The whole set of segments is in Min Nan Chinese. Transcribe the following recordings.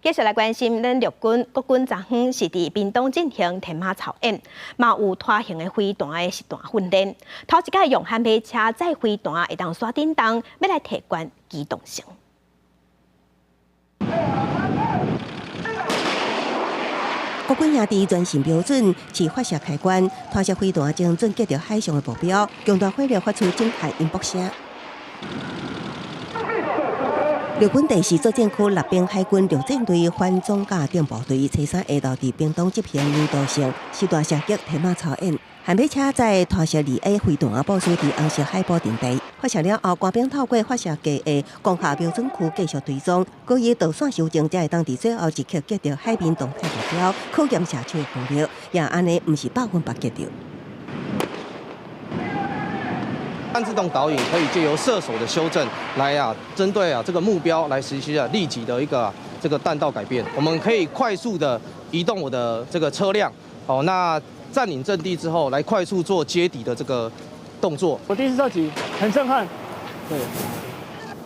繼續來關心，咱陸軍國軍昨昏是佇屏東進行天馬操演，嘛有拖行的飛彈的實彈訓練。頭一擺用悍馬車載飛彈會當徙振動，欲來提懸機動性。國軍營地全新標準，試發射開關，拖式飛彈精準擊著海上的目標，強大火力發出震撼音爆聲。陸軍第四作戰區陸兵海軍陸戰隊反裝甲等部隊，初三下晝佇屏東執行誘導性實彈射擊天馬操演，悍馬車載拖式2A 飛彈部署佇紅色海埔陣地，發射了後，官兵透過發射架的光學瞄準區繼續追蹤，閣以導線修正，才會當佇最後一刻擊著海面動態目標，考驗射手的功力，也按呢毋是100%擊著。半自動導引可以借由射手的修正來針對這個目標來實施立即的一個這個彈道改變。我們可以快速的移動我的這個車輛，哦，那佔領陣地之後，來快速做接敵的這個動作。我第一次射擊，很震撼，對，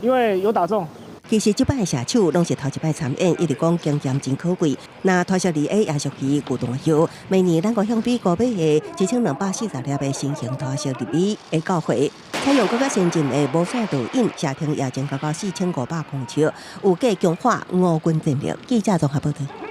因為有打中。其實這擺的射手攏是頭一擺參演，一直講經驗真可貴。那拖式2A 也屬於舊彈藥，明年咱國向美國買的1240粒的新型拖式2A會到貨，採用閣較先進的無線導引，射程也增加到4500公尺，預計強化五軍戰力。記者綜合報道。